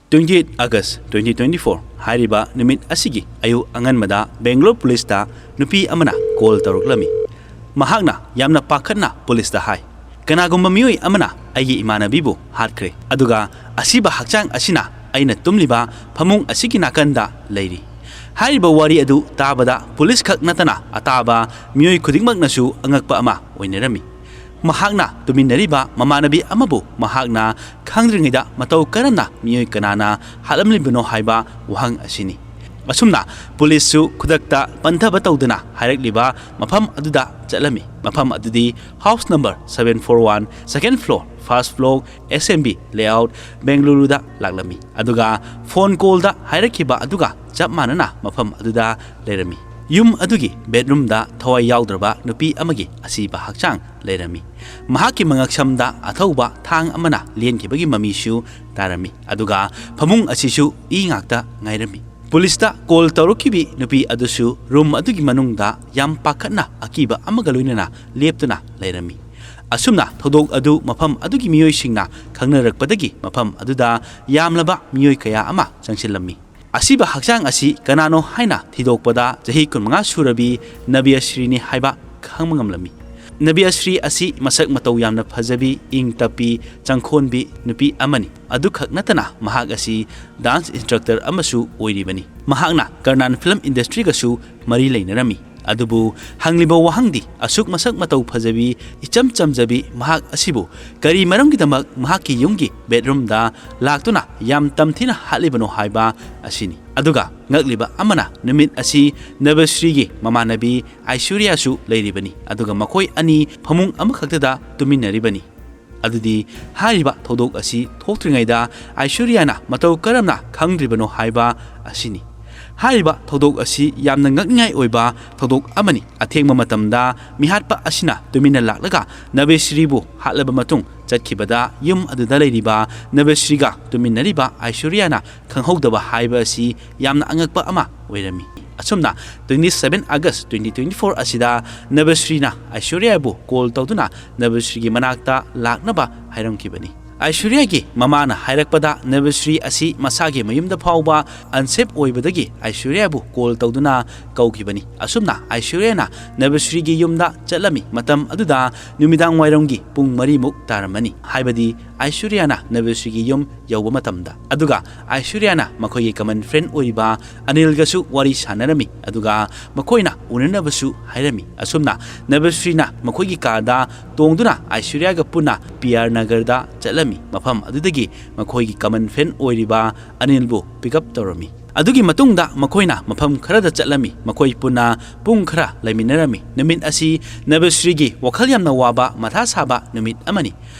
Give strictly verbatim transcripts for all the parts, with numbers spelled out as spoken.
Twenty eight August twenty twenty four ꯍꯥꯏꯔꯤꯕ ꯅꯨꯃꯤꯠ ꯑꯁꯤꯒꯤ ꯑꯌꯨꯛ ꯑꯉꯟꯕꯗ ꯕꯦꯡꯒ꯭ꯂꯣꯔ ꯄꯨꯂꯤꯁꯇ ꯅꯨꯄꯤ ꯑꯃꯅ ꯀꯣꯜ ꯇꯧꯔꯛꯂꯝꯃꯤ꯫ ꯃꯍꯥꯛꯅ ꯌꯥꯝꯅ ꯄꯥꯈꯠꯅ ꯄꯨꯂꯤꯁꯇ ꯍꯥꯏ, "ꯀꯅꯥꯒꯨꯝꯕ ꯃꯤꯑꯣꯏ ꯑꯃꯅ ꯑꯩꯒꯤ ꯏꯃꯥꯟꯅꯕꯤꯕꯨ ꯍꯥꯠꯈ꯭ꯔꯦ, ꯑꯗꯨꯒ ꯑꯁꯤꯕ ꯍꯛꯆꯥꯡ ꯑꯁꯤꯅ ꯑꯩꯅ ꯇꯨꯝꯂꯤꯕ ꯐꯃꯨꯡ ꯑꯁꯤꯒꯤ ꯅꯥꯀꯟꯗ ꯂꯩꯔꯤ꯫" ꯍꯥꯏꯔꯤꯕ ꯋꯥꯔꯤ ꯑꯗꯨ ꯇꯥꯕꯗ ꯄꯨꯂꯤꯁ ꯈꯛ ꯅꯠꯇꯅ ꯑꯇꯥꯕ ꯃꯤꯑꯣꯏ ꯈꯨꯗꯤꯡꯃꯛꯅꯁꯨ ꯑꯉꯛꯄ ꯑꯃ ꯑꯣꯏꯅꯔꯝꯃꯤ꯫ ꯃꯍꯥꯛꯅ ꯇꯨꯃꯤꯟꯅꯔꯤꯕ ꯃꯃꯥꯟꯅꯕꯤ ꯑꯃꯕꯨ ꯃꯍꯥꯛꯅ ꯈꯪꯗ꯭ꯔꯤꯉꯩꯗ ꯃꯇꯧ ꯀꯔꯝꯅ ꯃꯤꯑꯣꯏ ꯀꯅꯥꯅ ꯍꯥꯠꯂꯝꯂꯤꯕꯅꯣ ꯍꯥꯏꯕ ꯋꯥꯍꯪ ꯑꯁꯤꯅꯤ꯫ ꯑꯁꯨꯝꯅ ꯄꯨꯂꯤꯁꯁꯨ ꯈꯨꯗꯛꯇ ꯄꯟꯊꯕ ꯇꯧꯗꯅ ꯍꯥꯏꯔꯛꯂꯤꯕ ꯃꯐꯝ ꯑꯗꯨꯗ ꯆꯠꯂꯝꯃꯤ꯫ ꯃꯐꯝ ꯑꯗꯨꯗꯤ house number seven four one, second floor, first block, S M B layout, ꯕꯦꯡꯒꯂꯨꯔꯨꯗ ꯂꯥꯛꯂꯝꯃꯤ꯫ ꯑꯗꯨꯒ ꯐꯣꯟ ꯀꯣꯜꯗ ꯍꯥꯏꯔꯛꯈꯤꯕ ꯑꯗꯨꯒ ꯆꯞ ꯃꯥꯟꯅꯅ ꯃꯐꯝ ꯑꯗꯨꯗ ꯂꯩꯔꯝꯃꯤ꯫ ꯌꯨꯝ ꯑꯗꯨꯒꯤ ꯕꯦꯗꯔꯨꯝꯗ ꯊꯋꯥꯏ ꯌꯥꯎꯗ꯭ꯔꯕ ꯅꯨꯄꯤ ꯑꯃꯒꯤ ꯑꯁꯤꯕ ꯍꯛꯆꯥꯡ ꯂꯩꯔꯝꯃꯤ꯫ ꯃꯍꯥꯛꯀꯤ ꯃꯉꯛꯁꯝꯗ ꯑꯊꯧꯕ ꯊꯥꯡ ꯑꯃꯅ ꯂꯦꯟꯈꯤꯕꯒꯤ ꯃꯃꯤꯁꯨ ꯇꯥꯔꯝꯃꯤ꯫ ꯑꯗꯨꯒ ꯐꯃꯨꯡ ꯑꯁꯤꯁꯨ ꯏ ꯉꯥꯛꯇ ꯉꯥꯏꯔꯝꯃꯤ꯫ ꯄꯨꯂꯤꯁꯇ ꯀꯣꯜ ꯇꯧꯔꯛꯈꯤꯕꯤ ꯅꯨꯄꯤ ꯑꯗꯨꯁꯨ ꯔꯨꯝ ꯑꯗꯨꯒꯤ ꯃꯅꯨꯡꯗ ꯌꯥꯝ ꯄꯥꯈꯠꯅ ꯑꯀꯤꯕ ꯑꯃꯒ ꯂꯣꯏꯅꯅ ꯂꯦꯞꯇꯨꯅ ꯂꯩꯔꯝꯃꯤ꯫ ꯑꯁꯨꯝꯅ ꯊꯧꯗꯣꯛ ꯑꯗꯨ ꯃꯐꯝ ꯑꯗꯨꯒꯤ ꯃꯤꯑꯣꯏꯁꯤꯡꯅ ꯈꯪꯅꯔꯛꯄꯗꯒꯤ ꯃꯐꯝ ꯑꯗꯨꯗ ꯌꯥꯝꯂꯕ ꯃꯤꯑꯣꯏ ꯀꯌꯥ ꯑꯃ ꯆꯪꯁꯤꯜꯂꯝꯃꯤ꯫ ꯑꯁꯤꯕ ꯍꯛꯆꯥꯡ ꯑꯁꯤ ꯀꯅꯥꯅꯣ ꯍꯥꯏꯅ ꯊꯤꯗꯣꯛꯄꯗ ꯆꯍꯤ ꯀꯨꯟꯃꯉꯥ ꯁꯨꯔꯕꯤ ꯅꯕꯤꯌꯥꯁ꯭ꯔꯤꯅꯤ ꯍꯥꯏꯕ ꯈꯪꯕ ꯉꯝꯂꯝꯃꯤ꯫ ꯅꯕꯤꯌꯥꯁ꯭ꯔꯤ ꯑꯁꯤ ꯃꯁꯛ ꯃꯇꯧ ꯌꯥꯝꯅ ꯐꯖꯕꯤ, ꯏꯪ ꯇꯞꯄꯤ, ꯆꯪꯈꯣꯟꯕꯤ ꯅꯨꯄꯤ ꯑꯃꯅꯤ꯫ ꯑꯗꯨꯈꯛ ꯅꯠꯇꯅ ꯃꯍꯥꯛ ꯑꯁꯤ ꯗꯥꯟꯁ ꯏꯟꯁꯇ꯭ꯔꯛꯇꯔ ꯑꯃꯁꯨ ꯑꯣꯏꯔꯤꯕꯅꯤ꯫ ꯃꯍꯥꯛꯅ ꯀꯔꯅꯥꯟ ꯐꯤꯂꯝ ꯏꯟꯗꯁꯇ꯭ꯔꯤꯒꯁꯨ ꯃꯔꯤ ꯂꯩꯅꯔꯝꯃꯤ꯫ ꯑꯗꯨꯕꯨ ꯍꯪꯂꯤꯕ ꯋꯥꯍꯪꯗꯤ, ꯑꯁꯨꯛ ꯃꯁꯛ ꯃꯇꯧ ꯐꯖꯕꯤ, ꯏꯆꯝ ꯆꯝꯖꯕꯤ ꯃꯍꯥꯛ ꯑꯁꯤꯕꯨ ꯀꯔꯤ ꯃꯔꯝꯒꯤꯗꯃꯛ ꯃꯍꯥꯛꯀꯤ ꯌꯨꯝꯒꯤ ꯕꯦꯗꯔꯨꯝꯗ ꯂꯥꯛꯇꯨꯅ ꯌꯥꯝ ꯇꯝꯊꯤꯅ ꯍꯥꯠꯂꯤꯕꯅꯣ ꯍꯥꯏꯕ ꯑꯁꯤꯅꯤ꯫ ꯑꯗꯨꯒ ꯉꯛꯂꯤꯕ ꯑꯃꯅ, ꯅꯨꯃꯤꯠ ꯑꯁꯤ ꯅꯕꯁ꯭ꯔꯤꯒꯤ ꯃꯃꯥꯟꯅꯕꯤ ꯑꯥꯏꯁꯣꯔꯤꯌꯥꯁꯨ ꯂꯩꯔꯤꯕꯅꯤ꯫ ꯑꯗꯨꯒ ꯃꯈꯣꯏ ꯑꯅꯤ ꯐꯃꯨꯡ ꯑꯃꯈꯛꯇꯗ ꯇꯨꯃꯤꯟꯅꯔꯤꯕꯅꯤ꯫ ꯑꯗꯨꯗꯤ ꯍꯥꯏꯔꯤꯕ ꯊꯧꯗꯣꯛ ꯑꯁꯤ ꯊꯣꯛꯇ꯭ꯔꯤꯉꯩꯗ ꯑꯥꯏꯁꯣꯔꯤꯌꯥꯅ ꯃꯇꯧ ꯀꯔꯝꯅ ꯈꯪꯗ꯭ꯔꯤꯕꯅꯣ ꯍꯥꯏꯕ ꯑꯁꯤꯅꯤ꯫ ꯍꯥꯏꯔꯤꯕ ꯊꯧꯗꯣꯛ ꯑꯁꯤ ꯌꯥꯝꯅ ꯉꯛꯅꯤꯡꯉꯥꯏ ꯑꯣꯏꯕ ꯊꯧꯗꯣꯛ ꯑꯃꯅꯤ꯫ ꯑꯊꯦꯡꯕ ꯃꯇꯝꯗ ꯃꯤꯍꯥꯠꯄ ꯑꯁꯤꯅ ꯇꯨꯃꯤꯟꯅ ꯂꯥꯛꯂꯒ ꯅꯕꯦꯁ꯭ꯔꯤꯕꯨ ꯍꯥꯠꯂꯕ ꯃꯇꯨꯡ ꯆꯠꯈꯤꯕꯗ ꯌꯨꯝ ꯑꯗꯨꯗ ꯂꯩꯔꯤꯕ ꯅꯕꯦꯁ꯭ꯔꯤꯒ ꯇꯨꯃꯤꯟꯅꯔꯤꯕ ꯑꯥꯏꯁꯣꯔꯤꯌꯥꯅ ꯈꯪꯍꯧꯗꯕ ꯍꯥꯏꯕ ꯑꯁꯤ ꯌꯥꯝꯅ ꯑꯉꯛꯄ ꯑꯃ ꯑꯣꯏꯔꯝꯃꯤ꯫ ꯑꯁꯨꯝꯅ twenty seven August twenty twenty four ꯑꯁꯤꯗ ꯅꯕꯁ꯭ꯔꯤꯅ ꯑꯥꯏꯁꯣꯔꯤꯌꯥꯕꯨ ꯀꯣꯜ ꯇꯧꯗꯨꯅ ꯅꯕꯁ꯭ꯔꯤꯒꯤ ꯃꯅꯥꯛꯇ ꯂꯥꯛꯅꯕ ꯍꯥꯏꯔꯝꯈꯤꯕꯅꯤ꯫ ꯑꯥꯏꯁꯣꯔꯤꯌꯥꯒꯤ ꯃꯃꯥꯅ ꯍꯥꯏꯔꯛꯄꯗ, ꯅꯕꯁ꯭ꯔꯤ ꯑꯁꯤ ꯃꯁꯥꯒꯤ ꯃꯌꯨꯝꯗ ꯐꯥꯎꯕ unsafe ꯑꯣꯏꯕꯗꯒꯤ ꯑꯥꯏꯁꯣꯔꯤꯌꯥꯕꯨ call ꯇꯧꯗꯨꯅ ꯀꯧꯈꯤꯕꯅꯤ꯫ ꯑꯁꯨꯝꯅ ꯑꯥꯏꯁꯣꯔꯤꯌꯥꯅ ꯅꯕꯁ꯭ꯔꯤꯒꯤ ꯌꯨꯝꯗ ꯆꯠꯂꯝꯃꯤ꯫ ꯃꯇꯝ ꯑꯗꯨꯗ ꯅꯨꯃꯤꯗꯥꯡ ꯋꯥꯏꯔꯝꯒꯤ ꯄꯨꯡ ꯃꯔꯤꯃꯨꯛ ꯇꯥꯔꯝꯃꯅꯤ꯫ ꯍꯥꯏꯕꯗꯤ ꯑꯥꯏꯁꯣꯔꯤꯌꯥꯅ ꯅꯕꯁ꯭ꯔꯤꯒꯤ ꯌꯨꯝ ꯌꯧꯕ ꯃꯇꯝꯗ꯫ ꯑꯗꯨꯒ ꯑꯥꯏꯁꯣꯔꯤꯌꯥꯅ ꯃꯈꯣꯏꯒꯤ common friend ꯑꯣꯏꯔꯤꯕ ꯑꯅꯤꯜꯒꯁꯨ ꯋꯥꯔꯤ ꯁꯥꯟꯅꯔꯝꯃꯤ꯫ ꯑꯗꯨꯒ ꯃꯈꯣꯏꯅ ꯎꯅꯅꯕꯁꯨ ꯍꯥꯏꯔꯝꯃꯤ꯫ ꯑꯁꯨꯝꯅ ꯅꯕꯁ꯭ꯔꯤꯅ ꯃꯈꯣꯏꯒꯤ carꯗ ꯇꯣꯡꯗꯨꯅ ꯑꯥꯏꯁꯣꯔꯤꯌꯥꯒ ꯄꯨꯟꯅ ꯄꯤ ꯑꯥꯔ ꯅꯒꯔꯗ ꯆꯠꯂꯝꯃꯤ꯫ ꯃꯐꯝ ꯑꯗꯨꯗꯒꯤ ꯃꯈꯣꯏꯒꯤ common friend ꯑꯣꯏꯔꯤꯕ ꯑꯅꯤꯜꯕꯨ pick up ꯇꯧꯔꯝꯃꯤ꯫ ꯑꯗꯨꯒꯤ ꯃꯇꯨꯡꯗ ꯃꯈꯣꯏꯅ ꯃꯐꯝ ꯈꯔꯗ ꯆꯠꯂꯝꯃꯤ꯫ ꯃꯈꯣꯏ ꯄꯨꯟꯅ ꯄꯨꯡ ꯈꯔ ꯂꯩꯃꯤꯟꯅꯔꯝꯃꯤ꯫ ꯅꯨꯃꯤꯠ ꯑꯁꯤ ꯅꯕꯁ꯭ꯔꯤꯒꯤ ꯋꯥꯈꯜ ꯌꯥꯝꯅ ꯋꯥꯕ, ꯃꯊꯥ ꯁꯥꯕ ꯅꯨꯃꯤꯠ ꯑꯃꯅꯤ꯫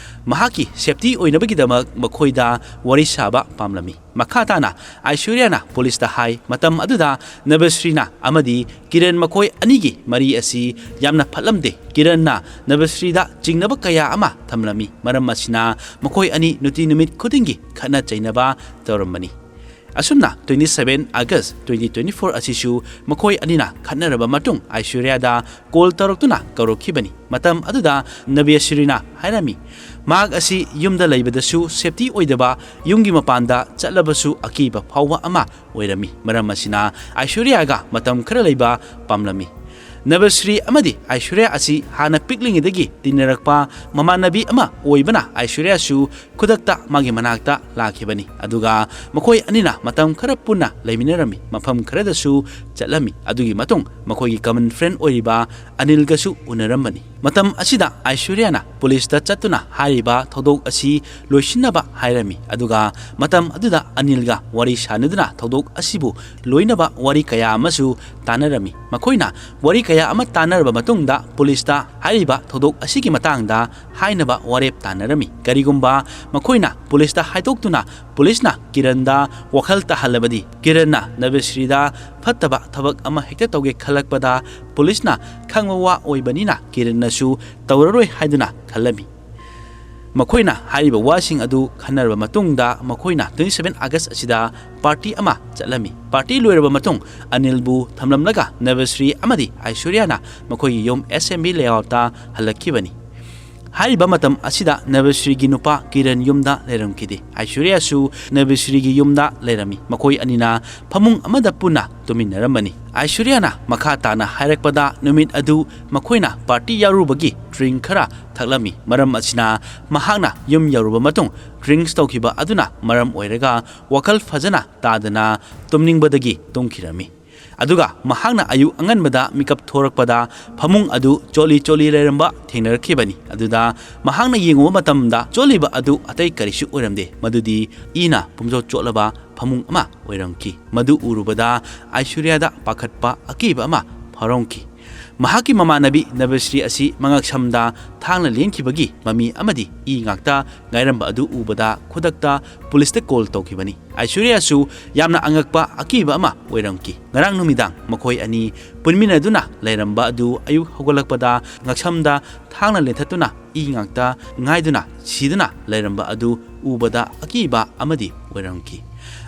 ꯃꯍꯥꯛꯀꯤ safety ꯑꯣꯏꯅꯕꯒꯤꯗꯃꯛ ꯃꯈꯣꯏꯗ ꯋꯥꯔꯤ ꯁꯥꯕ ꯄꯥꯝꯂꯝꯃꯤ꯫ ꯃꯈꯥ ꯇꯥꯅ ꯑꯥꯏꯁꯣꯔꯤꯌꯥꯅ ꯄꯨꯂꯤꯁꯇ ꯍꯥꯏ, ꯃꯇꯝ ꯑꯗꯨꯗ ꯅꯕꯁ꯭ꯔꯤꯅ ꯑꯃꯗꯤ ꯀꯤꯔꯟ ꯃꯈꯣꯏ ꯑꯅꯤꯒꯤ ꯃꯔꯤ ꯑꯁꯤ ꯌꯥꯝꯅ ꯐꯠꯂꯝꯗꯦ꯫ ꯀꯤꯔꯟꯅ ꯅꯕꯁ꯭ꯔꯤꯗ ꯆꯤꯡꯅꯕ ꯀꯌꯥ ꯑꯃ ꯊꯝꯂꯝꯃꯤ꯫ ꯃꯔꯝ ꯑꯁꯤꯅ ꯃꯈꯣꯏ ꯑꯅꯤ ꯅꯨꯡꯇꯤ ꯅꯨꯃꯤꯠ ꯈꯨꯗꯤꯡꯒꯤ ꯈꯠꯅ ꯆꯩꯅꯕ ꯇꯧꯔꯝꯕꯅꯤ꯫ ꯑꯁꯨꯝꯅ twenty seven August twenty twenty four ꯑꯁꯤꯁꯨ ꯃꯈꯣꯏ ꯑꯅꯤꯅ ꯈꯠꯅꯔꯕ ꯃꯇꯨꯡ ꯑꯥꯏꯁꯣꯔꯤꯌꯥꯗ call ꯇꯧꯔꯛꯇꯨꯅ ꯀꯧꯔꯛꯈꯤꯕꯅꯤ꯫ ꯃꯇꯝ ꯑꯗꯨꯗ ꯅꯕꯁ꯭ꯔꯤꯅ ꯍꯥꯏꯔꯝꯃꯤ, ꯃꯍꯥꯛ ꯑꯁꯤ ꯌꯨꯝꯗ ꯂꯩꯕꯗꯁꯨ safety ꯑꯣꯏꯗꯕ, ꯌꯨꯝꯒꯤ ꯃꯄꯥꯟꯗ ꯆꯠꯂꯕꯁꯨ ꯑꯀꯤꯕ ꯐꯥꯎꯕ ꯑꯃ ꯑꯣꯏꯔꯝꯃꯤ꯫ ꯃꯔꯝ ꯑꯁꯤꯅ ꯑꯥꯏꯁꯣꯔꯤꯌꯥꯒ ꯃꯇꯝ ꯈꯔ ꯂꯩꯕ ꯄꯥꯝꯂꯝꯃꯤ꯫ ꯅꯕꯁ꯭ꯔꯤ ꯑꯃꯗꯤ ꯑꯥꯏꯁꯣꯔꯤꯌꯥ ꯑꯁꯤ ꯍꯥꯟꯅ ꯄꯤꯛꯂꯤꯉꯩꯗꯒꯤ ꯇꯤꯟꯅꯔꯛꯄ ꯃꯃꯥꯟꯅꯕꯤ ꯑꯃ ꯑꯣꯏꯕꯅ ꯑꯥꯏꯁꯣꯔꯤꯌꯥꯁꯨ ꯈꯨꯗꯛꯇ ꯃꯥꯒꯤ ꯃꯅꯥꯛꯇ ꯂꯥꯛꯈꯤꯕꯅꯤ꯫ ꯑꯗꯨꯒ ꯃꯈꯣꯏ ꯑꯅꯤꯅ ꯃꯇꯝ ꯈꯔ ꯄꯨꯟꯅ ꯂꯩꯃꯤꯟꯅꯔꯝꯃꯤ, ꯃꯐꯝ ꯈꯔꯗꯁꯨ ꯆꯠꯂꯝꯃꯤ꯫ ꯑꯗꯨꯒꯤ ꯃꯇꯨꯡ ꯃꯈꯣꯏꯒꯤ common friend ꯑꯣꯏꯔꯤꯕ ꯑꯅꯤꯜꯒꯁꯨ ꯎꯅꯔꯝꯕꯅꯤ꯫ ꯃꯇꯝ ꯑꯁꯤꯗ ꯑꯥꯏꯁꯣꯔꯤꯌꯥꯅ ꯄꯨꯂꯤꯁꯇ ꯆꯠꯇꯨꯅ ꯍꯥꯏꯔꯤꯕ ꯊꯧꯗꯣꯛ ꯑꯁꯤ ꯂꯣꯏꯁꯤꯟꯅꯕ ꯍꯥꯏꯔꯝꯃꯤ꯫ ꯑꯗꯨꯒ ꯃꯇꯝ ꯑꯗꯨꯗ ꯑꯅꯤꯜꯒ ꯋꯥꯔꯤ ꯁꯥꯅꯗꯨꯅ ꯊꯧꯗꯣꯛ ꯑꯁꯤꯕꯨ ꯂꯣꯏꯅꯕ ꯋꯥꯔꯤ ꯀꯌꯥ ꯑꯃꯁꯨ ꯇꯥꯟꯅꯔꯝꯃꯤ꯫ ꯃꯈꯣꯏꯅ ꯋꯥꯔꯤ ꯀꯌꯥ ꯑꯃ ꯇꯥꯟꯅꯔꯕ ꯃꯇꯨꯡꯗ ꯄꯨꯂꯤꯁꯇ ꯍꯥꯏꯔꯤꯕ ꯊꯧꯗꯣꯛ ꯑꯁꯤꯒꯤ ꯃꯇꯥꯡꯗ ꯍꯥꯏꯅꯕ ꯋꯥꯔꯦꯞ ꯇꯥꯟꯅꯔꯝꯃꯤ꯫ ꯀꯔꯤꯒꯨꯝꯕ ꯃꯈꯣꯏꯅ ꯄꯨꯂꯤꯁꯇ ꯍꯥꯏꯗꯣꯛꯇꯨꯅ ꯄꯨꯂꯤꯁꯅ ꯀꯤꯔꯟꯗ ꯋꯥꯈꯜ ꯇꯥꯍꯜꯂꯕꯗꯤ, ꯀꯤꯔꯟꯅ ꯅꯕꯁ꯭ꯔꯤꯗ ꯐꯠꯇꯕ ꯊꯕꯛ ꯑꯃ ꯍꯦꯛꯇ ꯇꯧꯒꯦ ꯈꯜꯂꯛꯄꯗ ꯄꯨꯂꯤꯁꯅ ꯈꯪꯕ ꯋꯥ ꯑꯣꯏꯕꯅꯤꯅ ꯀꯤꯔꯟꯅꯁꯨ ꯇꯧꯔꯔꯣꯏ ꯍꯥꯏꯗꯨꯅ ꯈꯜꯂꯝꯃꯤ꯫ ꯃꯈꯣꯏꯅ ꯍꯥꯏꯔꯤꯕ ꯋꯥꯁꯤꯡ ꯑꯗꯨ ꯈꯟꯅꯔꯕ ꯃꯇꯨꯡꯗ ꯃꯈꯣꯏꯅ twenty seven August ꯑꯁꯤꯗ party ꯑꯃ ꯆꯠꯂꯝꯃꯤ꯫ Party ꯂꯣꯏꯔꯕ ꯃꯇꯨꯡ ꯑꯅꯤꯜꯕꯨ ꯊꯝꯂꯝꯂꯒ ꯅꯕꯁ꯭ꯔꯤ ꯑꯃꯗꯤ ꯑꯥꯏꯁꯣꯔꯤꯌꯥꯅ ꯃꯈꯣꯏꯒꯤ ꯌꯨꯝ S M B layoutꯇ ꯍꯜꯂꯛꯈꯤꯕꯅꯤ꯫ ꯍꯥꯏꯔꯤꯕ ꯃꯇꯝ ꯑꯁꯤꯗ ꯅꯕꯦꯁ꯭ꯔꯤꯒꯤ ꯅꯨꯄꯥ ꯀꯤꯔꯟ ꯌꯨꯝꯗ ꯂꯩꯔꯝꯈꯤꯗꯦ꯫ ꯑꯥꯏꯁꯣꯔꯤꯌꯥꯁꯨ ꯅꯕꯦꯁ꯭ꯔꯤꯒꯤ ꯌꯨꯝꯗ ꯂꯩꯔꯝꯃꯤ꯫ ꯃꯈꯣꯏ ꯑꯅꯤꯅ ꯐꯃꯨꯡ ꯑꯃꯗ ꯄꯨꯟꯅ ꯇꯨꯝꯃꯤꯟꯅꯔꯝꯕꯅꯤ꯫ ꯑꯥꯏꯁꯣꯔꯤꯌꯥꯅ ꯃꯈꯥ ꯇꯥꯅ ꯍꯥꯏꯔꯛꯄꯗ, ꯅꯨꯃꯤꯠ ꯑꯗꯨ ꯃꯈꯣꯏꯅ ꯄꯥꯔꯇꯤ ꯌꯥꯎꯔꯨꯕꯒꯤ ꯗ꯭ꯔꯤꯡ ꯈꯔ ꯊꯛꯂꯝꯃꯤ꯫ ꯃꯔꯝ ꯑꯁꯤꯅ ꯃꯍꯥꯛꯅ ꯌꯨꯝ ꯌꯧꯔꯨꯕ ꯃꯇꯨꯡ ꯗ꯭ꯔꯤꯡꯛꯁ ꯇꯧꯈꯤꯕ ꯑꯗꯨꯅ ꯃꯔꯝ ꯑꯣꯏꯔꯒ ꯋꯥꯈꯜ ꯐꯖꯅ ꯇꯥꯗꯅ ꯇꯨꯝꯅꯤꯡꯕꯗꯒꯤ ꯇꯨꯝꯈꯤꯔꯝꯃꯤ꯫ ꯑꯗꯨꯒ ꯃꯍꯥꯛꯅ ꯑꯌꯨꯛ ꯑꯉꯟꯕꯗ ꯃꯤꯀꯞ ꯊꯣꯔꯛꯄꯗ ꯐꯃꯨꯡ ꯑꯗꯨ ꯆꯣꯠꯂꯤ ꯆꯣꯠꯂꯤ ꯂꯩꯔꯝꯕ ꯊꯦꯡꯅꯔꯛꯈꯤꯕꯅꯤ꯫ ꯑꯗꯨꯗ ꯃꯍꯥꯛꯅ ꯌꯦꯡꯉꯨꯕ ꯃꯇꯝꯗ ꯆꯣꯠꯂꯤꯕ ꯑꯗꯨ ꯑꯇꯩ ꯀꯔꯤꯁꯨ ꯑꯣꯏꯔꯝꯗꯦ, ꯃꯗꯨꯗꯤ ꯏꯅ ꯄꯨꯝꯆꯣꯠ ꯆꯣꯠꯂꯕ ꯐꯃꯨꯡ ꯑꯃ ꯑꯣꯏꯔꯝꯈꯤ꯫ ꯃꯗꯨ ꯎꯔꯨꯕꯗ ꯑꯥꯏꯁꯣꯔꯤꯌꯥꯗ ꯄꯥꯈꯠꯄ, ꯑꯀꯤꯕ ꯑꯃ ꯐꯥꯎꯔꯝꯈꯤ꯫ ꯃꯍꯥꯛꯀꯤ ꯃꯃꯥꯟꯅꯕꯤ ꯅꯕꯦꯁ꯭ꯔꯤ ꯑꯁꯤ ꯃꯉꯛꯁꯝꯗ ꯊꯥꯡꯅ ꯂꯦꯟꯈꯤꯕꯒꯤ ꯃꯃꯤ ꯑꯃꯗꯤ ꯏ ꯉꯥꯛꯇ ꯉꯥꯏꯔꯝꯕ ꯑꯗꯨ ꯎꯕꯗ ꯈꯨꯗꯛꯇ ꯄꯨꯂꯤꯁꯇ ꯀꯣꯜ ꯇꯧꯈꯤꯕꯅꯤ꯫ ꯑꯥꯏꯁꯣꯔꯤꯌꯥꯁꯨ ꯌꯥꯝꯅ ꯑꯉꯛꯄ, ꯑꯀꯤꯕ ꯑꯃ ꯑꯣꯏꯔꯝꯈꯤ꯫ ꯉꯔꯥꯡ ꯅꯨꯃꯤꯗꯥꯡ ꯃꯈꯣꯏ ꯑꯅꯤ ꯄꯨꯟꯃꯤꯟꯅꯗꯨꯅ ꯂꯩꯔꯝꯕ ꯑꯗꯨ ꯑꯌꯨꯛ ꯍꯧꯒꯠꯂꯛꯄꯗ ꯉꯛꯁꯝꯗ ꯊꯥꯡꯅ ꯂꯦꯟꯊꯠꯇꯨꯅ ꯏ ꯉꯥꯛꯇ ꯉꯥꯏꯗꯨꯅ ꯁꯤꯗꯨꯅ ꯂꯩꯔꯝꯕ ꯑꯗꯨ ꯎꯕꯗ ꯑꯀꯤꯕ ꯑꯃꯗꯤ ꯑꯣꯏꯔꯝꯈꯤ꯫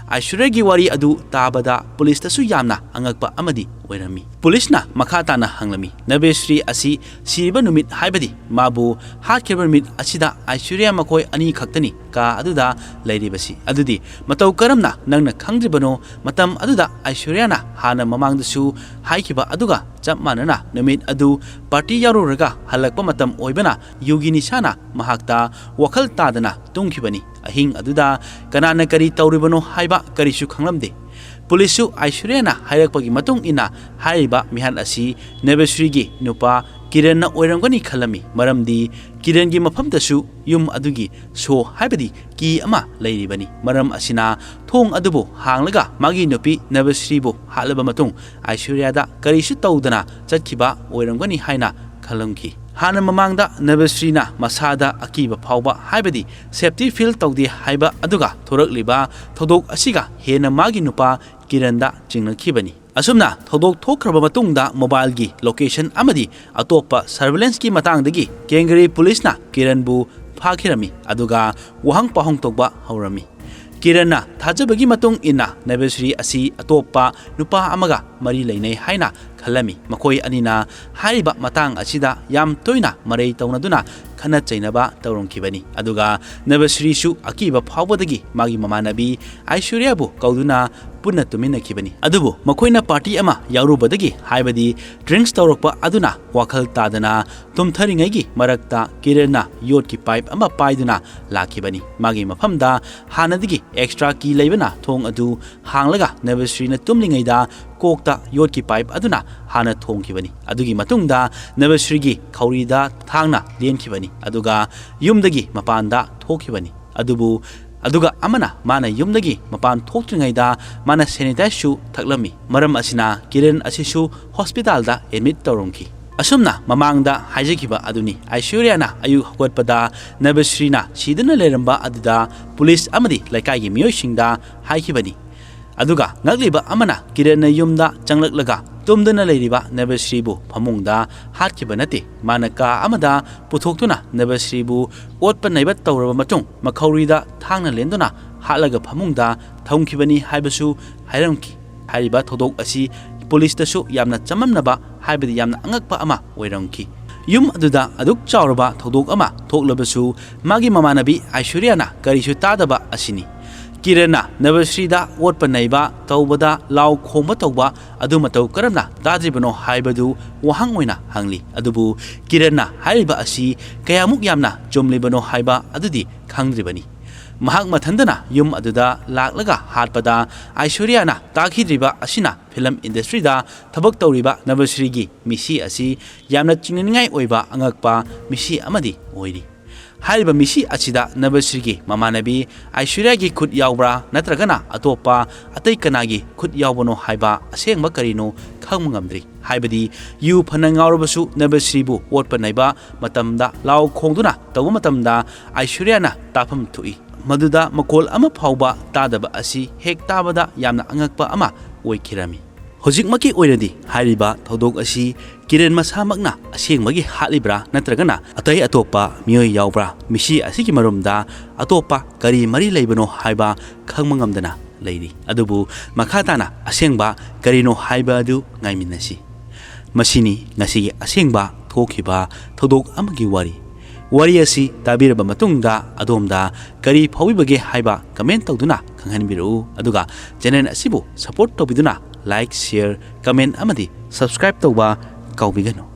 ꯑꯥꯏꯁꯣꯔꯤꯌꯥꯒꯤ ꯋꯥꯔꯤ ꯑꯗꯨ ꯇꯥꯕꯗ ꯄꯨꯂꯤꯁꯇꯁꯨ ꯌꯥꯝꯅ ꯑꯉꯛꯄ ꯑꯃꯗꯤ ꯑꯣꯏꯔꯝꯃꯤ꯫ ꯄꯨꯂꯤꯁꯅ ꯃꯈꯥ ꯇꯥꯅ ꯍꯪꯂꯝꯃꯤ, "ꯅꯕꯦꯁ꯭ꯔꯤ ꯑꯁꯤ ꯁꯤꯔꯤꯕ ꯅꯨꯃꯤꯠ, ꯍꯥꯏꯕꯗꯤ ꯃꯥꯕꯨ ꯍꯥꯠꯈꯤꯕ ꯅꯨꯃꯤꯠ ꯑꯁꯤꯗ ꯑꯥꯏꯁꯣꯔꯤꯌꯥ ꯃꯈꯣꯏ ꯑꯅꯤ ꯈꯛꯇꯅꯤ ꯀꯥ ꯑꯗꯨꯗ ꯂꯩꯔꯤꯕꯁꯤ꯫ ꯑꯗꯨꯗꯤ ꯃꯇꯧ ꯀꯔꯝꯅ ꯅꯪꯅ ꯈꯪꯗ꯭ꯔꯤꯕꯅꯣ? ꯃꯇꯝ ꯑꯗꯨꯗ ꯑꯥꯏꯁꯣꯔꯤꯌꯥꯅ ꯍꯥꯟꯅ ꯃꯃꯥꯡꯗꯁꯨ ꯍꯥꯏꯈꯤꯕ ꯑꯗꯨꯒ ꯆꯞ ꯃꯥꯟꯅꯅ ꯅꯨꯃꯤꯠ ꯑꯗꯨ ꯄꯥꯔꯇꯤ ꯌꯥꯎꯔꯨꯔꯒ ꯍꯜꯂꯛꯄ ꯃꯇꯝ ꯑꯣꯏꯕꯅ ꯌꯨꯒꯤ ꯅꯤꯁꯥꯅ ꯃꯍꯥꯛꯇ ꯋꯥꯈꯜ ꯇꯥꯗꯅ ꯇꯨꯝꯈꯤꯕꯅꯤ꯫ ꯑꯍꯤꯡ ꯑꯗꯨꯗ ꯀꯅꯥꯅ ꯀꯔꯤ ꯇꯧꯔꯤꯕꯅꯣ ꯍꯥꯏꯕ ꯀꯔꯤꯁꯨ ꯈꯪꯂꯝꯗꯦ꯫ ꯄꯨꯂꯤꯁꯁꯨ ꯑꯥꯏꯁꯣꯔꯤꯌꯥꯅ ꯍꯥꯏꯔꯛꯄꯒꯤ ꯃꯇꯨꯡ ꯏꯟꯅ ꯍꯥꯏꯔꯤꯕ ꯃꯤꯍꯥꯠ ꯑꯁꯤ ꯅꯕꯦꯁ꯭ꯔꯤꯒꯤ ꯅꯨꯄꯥ ꯀꯤꯔꯟꯅ ꯑꯣꯏꯔꯝꯒꯅꯤ ꯈꯜꯂꯝꯃꯤ, ꯃꯔꯝꯗꯤ ꯀꯤꯔꯟꯒꯤ ꯃꯐꯝꯗꯁꯨ ꯌꯨꯝ ꯑꯗꯨꯒꯤ ꯁꯣ, ꯍꯥꯏꯕꯗꯤ ꯀꯤ ꯑꯃ ꯂꯩꯔꯤꯕꯅꯤ꯫ ꯃꯔꯝ ꯑꯁꯤꯅ ꯊꯣꯡ ꯑꯗꯨꯕꯨ ꯍꯥꯡꯂꯒ ꯃꯥꯒꯤ ꯅꯨꯄꯤ ꯅꯕꯦꯁ꯭ꯔꯤꯕꯨ ꯍꯥꯠꯂꯕ ꯃꯇꯨꯡ ꯑꯥꯏꯁꯣꯔꯤꯌꯥꯗ ꯀꯔꯤꯁꯨ ꯇꯧꯗꯅ ꯆꯠꯈꯤꯕ ꯑꯣꯏꯔꯝꯒꯅꯤ ꯍꯥꯏꯅ ꯈꯜꯂꯝꯈꯤ꯫ ꯍꯥꯟꯅ ꯃꯃꯥꯡꯗ ꯅꯕꯦꯁ꯭ꯔꯤꯅ ꯃꯁꯥꯗ ꯑꯀꯤꯕ ꯐꯥꯎꯕ, ꯍꯥꯏꯕꯗꯤ ꯁꯦꯐꯇꯤ ꯐꯤꯜ ꯇꯧꯗꯦ ꯍꯥꯏꯕ ꯑꯗꯨꯒ ꯊꯣꯔꯛꯂꯤꯕ ꯊꯧꯗꯣꯛ ꯑꯁꯤꯒ ꯍꯦꯟꯅ ꯃꯥꯒꯤ ꯅꯨꯄꯥ ꯀꯤꯔꯟꯗ ꯆꯤꯡꯅꯈꯤꯕꯅꯤ꯫ ꯑꯁꯨꯝꯅ ꯊꯧꯗꯣꯛ ꯊꯣꯛꯈ꯭ꯔꯕ ꯃꯇꯨꯡꯗ ꯃꯣꯕꯥꯏꯜꯒꯤ ꯂꯣꯀꯦꯁꯟ ꯑꯃꯗꯤ ꯑꯇꯣꯞꯄ ꯁꯔꯚꯤꯂꯦꯟꯁꯀꯤ ꯃꯇꯥꯡꯗꯒꯤ ꯀꯦꯡꯒ꯭ꯔꯤ ꯄꯨꯂꯤꯁꯅ ꯀꯤꯔꯟꯕꯨ ꯐꯥꯈꯤꯔꯝꯃꯤ, ꯑꯗꯨꯒ ꯋꯥꯍꯪ ꯄꯥꯎꯍꯪ ꯇꯧꯕ ꯍꯧꯔꯝꯃꯤ꯫ ꯀꯤꯔꯟꯅ ꯊꯥꯖꯕꯒꯤ ꯃꯇꯨꯡ ꯏꯟꯅ ꯅꯕꯦꯁ꯭ꯔꯤ ꯑꯁꯤ ꯑꯇꯣꯞꯄ ꯅꯨꯄꯥ ꯑꯃꯒ ꯃꯔꯤ ꯂꯩꯅꯩ ꯍꯥꯏꯅ ꯈꯜꯂꯝꯃꯤ꯫ ꯃꯈꯣꯏ ꯑꯅꯤꯅ ꯍꯥꯏꯔꯤꯕ ꯃꯇꯥꯡ ꯑꯁꯤꯗ ꯌꯥꯝ ꯇꯣꯏꯅ ꯃꯔꯩ ꯇꯧꯅꯗꯨꯅ ꯈꯠꯅ ꯆꯩꯅꯕ ꯇꯧꯔꯝꯈꯤꯕꯅꯤ꯫ ꯑꯗꯨꯒ ꯅꯕꯁ꯭ꯔꯤꯁꯨ ꯑꯀꯤꯕ ꯐꯥꯎꯕꯗꯒꯤ ꯃꯥꯒꯤ ꯃꯃꯥꯟꯅꯕꯤ ꯑꯥꯏꯁꯣꯔꯤꯌꯥꯕꯨ ꯀꯧꯗꯨꯅ ꯄꯨꯟꯅ ꯇꯨꯃꯤꯟꯅꯈꯤꯕꯅꯤ꯫ ꯑꯗꯨꯕꯨ ꯃꯈꯣꯏꯅ ꯄꯥꯔꯇꯤ ꯑꯃ ꯌꯥꯎꯔꯨꯕꯗꯒꯤ, ꯍꯥꯏꯕꯗꯤ ꯗ꯭ꯔꯤꯡꯛꯁ ꯇꯧꯔꯛꯄ ꯑꯗꯨꯅ ꯋꯥꯈꯜ ꯇꯥꯗꯅ ꯇꯨꯝꯊꯔꯤꯉꯩꯒꯤ ꯃꯔꯛꯇ ꯀꯤꯔꯟꯅ ꯌꯣꯠꯀꯤ ꯄꯥꯏꯞ ꯑꯃ ꯄꯥꯏꯗꯨꯅ ꯂꯥꯛꯈꯤꯕꯅꯤ꯫ ꯃꯥꯒꯤ ꯃꯐꯝꯗ ꯍꯥꯟꯅꯗꯒꯤ ꯑꯦꯛꯁꯇ꯭ꯔꯥ ꯀꯤ ꯂꯩꯕꯅ ꯊꯣꯡ ꯑꯗꯨ ꯍꯥꯡꯂꯒ ꯅꯕꯁ꯭ꯔꯤꯅ ꯇꯨꯝꯂꯤꯉꯩꯗ ꯀꯣꯛꯇ ꯌꯣꯠꯀꯤ ꯄꯥꯏꯞ ꯑꯗꯨꯅ ꯍꯥꯟꯅ ꯊꯣꯡꯈꯤꯕꯅꯤ꯫ ꯑꯗꯨꯒꯤ ꯃꯇꯨꯡꯗ ꯅꯕꯁ꯭ꯔꯤꯒꯤ ꯈꯧꯔꯤꯗ ꯊꯥꯡꯅ ꯂꯦꯟꯈꯤꯕꯅꯤ, ꯑꯗꯨꯒ ꯌꯨꯝꯗꯒꯤ ꯃꯄꯥꯟꯗ ꯊꯣꯛꯈꯤꯕꯅꯤ꯫ ꯑꯗꯨꯕꯨ, ꯑꯗꯨꯒ ꯑꯃꯅ ꯃꯥꯅ ꯌꯨꯝꯗꯒꯤ ꯃꯄꯥꯟ ꯊꯣꯛꯇ꯭ꯔꯤꯉꯩꯗ ꯃꯥꯅ ꯁꯦꯅꯤꯇꯥꯏꯖꯁꯨ ꯊꯛꯂꯝꯃꯤ꯫ ꯃꯔꯝ ꯑꯁꯤꯅ ꯀꯤꯔꯟ ꯑꯁꯤꯁꯨ ꯍꯣꯁꯄꯤꯇꯥꯜꯗ ꯑꯦꯗꯃꯤꯠ ꯇꯧꯔꯝꯈꯤ꯫ ꯑꯁꯨꯝꯅ ꯃꯃꯥꯡꯗ ꯍꯥꯏꯖꯈꯤꯕ ꯑꯗꯨꯅꯤ, ꯑꯥꯏꯁꯣꯔꯤꯌꯥꯅ ꯑꯌꯨꯛ ꯍꯧꯒꯠꯄꯗ ꯅꯕꯁ꯭ꯔꯤꯅ ꯁꯤꯗꯨꯅ ꯂꯩꯔꯝꯕ ꯑꯗꯨꯗ ꯄꯨꯂꯤꯁ ꯑꯃꯗꯤ ꯂꯩꯀꯥꯏꯒꯤ ꯃꯤꯑꯣꯏꯁꯤꯡꯗ ꯍꯥꯏꯈꯤꯕꯅꯤ꯫ ꯑꯗꯨꯒ ꯉꯛꯂꯤꯕ ꯑꯃꯅ ꯀꯤꯔꯟꯅ ꯌꯨꯝꯗ ꯆꯪꯂꯛꯂꯒ ꯇꯨꯝꯗꯨꯅ ꯂꯩꯔꯤꯕ ꯅꯕꯁ꯭ꯔꯤꯕꯨ ꯐꯃꯨꯡꯗ ꯍꯥꯠꯈꯤꯕ ꯅꯠꯇꯦ꯫ ꯃꯥꯅ ꯀꯥ ꯑꯃꯗ ꯄꯨꯊꯣꯛꯇꯨꯅ ꯅꯕꯁ꯭ꯔꯤꯕꯨ ꯑꯣꯠꯄ ꯅꯩꯕ ꯇꯧꯔꯕ ꯃꯇꯨꯡ, ꯃꯈꯧꯔꯤꯗ ꯊꯥꯡꯅ ꯂꯦꯟꯗꯨꯅ ꯍꯥꯠꯂꯒ ꯐꯃꯨꯡꯗ ꯊꯝꯈꯤꯕꯅꯤ ꯍꯥꯏꯕꯁꯨ ꯍꯥꯏꯔꯝꯈꯤ꯫ ꯍꯥꯏꯔꯤꯕ ꯊꯧꯗꯣꯛ ꯑꯁꯤ ꯄꯨꯂꯤꯁꯇꯁꯨ ꯌꯥꯝꯅ ꯆꯃꯝꯅꯕ, ꯍꯥꯏꯕꯗꯤ ꯌꯥꯝꯅ ꯑꯉꯛꯄ ꯑꯃ ꯑꯣꯏꯔꯝꯈꯤ꯫ ꯌꯨꯝ ꯑꯗꯨꯗ ꯑꯗꯨꯛ ꯆꯥꯎꯔꯕ ꯊꯧꯗꯣꯛ ꯑꯃ ꯊꯣꯛꯂꯕꯁꯨ, ꯃꯥꯒꯤ ꯃꯃꯥꯟꯅꯕꯤ ꯑꯥꯏꯁꯣꯔꯤꯌꯥꯅ ꯀꯔꯤꯁꯨ ꯇꯥꯗꯕ ꯑꯁꯤꯅꯤ꯫ ꯀꯤꯔꯟꯅ ꯅꯕꯁ꯭ꯔꯤꯗ ꯑꯣꯠꯄ ꯅꯩꯕ ꯇꯧꯕꯗ ꯂꯥꯎ ꯈꯣꯡꯕ ꯇꯧꯕ ꯑꯗꯨ ꯃꯇꯧ ꯀꯔꯝꯅ ꯇꯥꯗ꯭ꯔꯤꯕꯅꯣ ꯍꯥꯏꯕꯗꯨ ꯋꯥꯍꯪ ꯑꯣꯏꯅ ꯍꯪꯂꯤ꯫ ꯑꯗꯨꯕꯨ ꯀꯤꯔꯟꯅ ꯍꯥꯏꯔꯤꯕ ꯑꯁꯤ ꯀꯌꯥꯃꯨꯛ ꯌꯥꯝꯅ ꯆꯨꯝꯂꯤꯕꯅꯣ ꯍꯥꯏꯕ ꯑꯗꯨꯗꯤ ꯈꯪꯗ꯭ꯔꯤꯕꯅꯤ꯫ ꯃꯍꯥꯛ ꯃꯊꯟꯇꯅ ꯌꯨꯝ ꯑꯗꯨꯗ ꯂꯥꯛꯂꯒ ꯍꯥꯠꯄꯗ ꯑꯥꯏꯁꯣꯔꯤꯌꯥꯅ ꯇꯥꯈꯤꯗ꯭ꯔꯤꯕ ꯑꯁꯤꯅ ꯐꯤꯂꯝ ꯏꯟꯗꯁꯇ꯭ꯔꯤꯗ ꯊꯕꯛ ꯇꯧꯔꯤꯕ ꯅꯕꯁ꯭ꯔꯤꯒꯤ ꯃꯤꯁꯤ ꯑꯁꯤ ꯌꯥꯝꯅ ꯆꯤꯡꯅꯅꯤꯡꯉꯥꯏ ꯑꯣꯏꯕ ꯑꯉꯛꯄ ꯃꯤꯁꯤ ꯑꯃꯗꯤ ꯑꯣꯏꯔꯤ꯫ ꯍꯥꯏꯔꯤꯕ ꯃꯤꯁꯤ ꯑꯁꯤꯗ ꯅꯕꯁ꯭ꯔꯤꯒꯤ ꯃꯃꯥꯟꯅꯕꯤ ꯑꯥꯏꯁꯣꯔꯤꯌꯥꯒꯤ ꯈꯨꯠ ꯌꯥꯎꯕ꯭ꯔꯥ ꯅꯠꯇ꯭ꯔꯒꯅ ꯑꯇꯣꯞꯄ ꯑꯇꯩ ꯀꯅꯥꯒꯤ ꯈꯨꯠ ꯌꯥꯎꯕꯅꯣ ꯍꯥꯏꯕ ꯑꯁꯦꯡꯕ ꯀꯔꯤꯅꯣ ꯈꯪꯕ ꯉꯝꯗ꯭ꯔꯤ꯫ ꯍꯥꯏꯕꯗꯤ ꯌꯨ ꯐꯅ ꯉꯥꯎꯔꯕꯁꯨ ꯅꯕꯁ꯭ꯔꯤꯕꯨ ꯑꯣꯠꯄ ꯅꯩꯕ ꯃꯇꯝꯗ ꯂꯥꯎ ꯈꯣꯡꯗꯨꯅ ꯇꯧꯕ ꯃꯇꯝꯗ ꯑꯥꯏꯁꯣꯔꯤꯌꯥꯅ ꯇꯥꯐꯝ ꯊꯣꯛꯏ꯫ ꯃꯗꯨꯗ ꯃꯈꯣꯜ ꯑꯃ ꯐꯥꯎꯕ ꯇꯥꯗꯕ ꯑꯁꯤ ꯍꯦꯛ ꯇꯥꯕꯗ ꯌꯥꯝꯅ ꯑꯉꯛꯄ ꯑꯃ ꯑꯣꯏꯈꯤꯔꯝꯃꯤ꯫ ꯍꯧꯖꯤꯛꯃꯛꯀꯤ ꯑꯣꯏꯅꯗꯤ ꯍꯥꯏꯔꯤꯕ ꯊꯧꯗꯣꯛ ꯑꯁꯤ ꯀꯤꯔꯟ ꯃꯁꯥꯃꯛꯅ ꯑꯁꯦꯡꯕꯒꯤ ꯍꯥꯠꯂꯤꯕ꯭ꯔꯥ ꯅꯠꯇ꯭ꯔꯒꯅ ꯑꯇꯩ ꯑꯇꯣꯞꯄ ꯃꯤꯑꯣꯏ ꯌꯥꯎꯕ꯭ꯔꯥ, ꯃꯤꯁꯤ ꯑꯁꯤꯒꯤ ꯃꯔꯨꯝꯗ ꯑꯇꯣꯞꯄ ꯀꯔꯤ ꯃꯔꯤ ꯂꯩꯕꯅꯣ ꯍꯥꯏꯕ ꯈꯪꯕ ꯉꯝꯗꯅ ꯂꯩꯔꯤ꯫ ꯑꯗꯨꯕꯨ ꯃꯈꯥ ꯇꯥꯅ ꯑꯁꯦꯡꯕ ꯀꯔꯤꯅꯣ ꯍꯥꯏꯕ ꯑꯗꯨ ꯉꯥꯏꯃꯤꯟꯅꯁꯤ꯫ ꯃꯁꯤꯅꯤ ꯉꯁꯤꯒꯤ ꯑꯁꯦꯡꯕ ꯊꯣꯛꯈꯤꯕ ꯊꯧꯗꯣꯛ ꯑꯃꯒꯤ ꯋꯥꯔꯤ꯫ ꯋꯥꯔꯤ ꯑꯁꯤ ꯇꯥꯕꯤꯔꯕ ꯃꯇꯨꯡꯗ ꯑꯗꯣꯝꯗ ꯀꯔꯤ ꯐꯥꯎꯕꯤꯕꯒꯦ ꯍꯥꯏꯕ comment ꯇꯧꯗꯨꯅ ꯈꯪꯍꯟꯕꯤꯔꯛꯎ꯫ ꯑꯗꯨꯒ channel ꯑꯁꯤꯕꯨ support ꯇꯧꯕꯤꯗꯨꯅ like, share, comment ꯑꯃꯗꯤ subscribe ꯇꯧꯕ ꯀꯥꯎꯕꯤꯒꯅꯨ꯫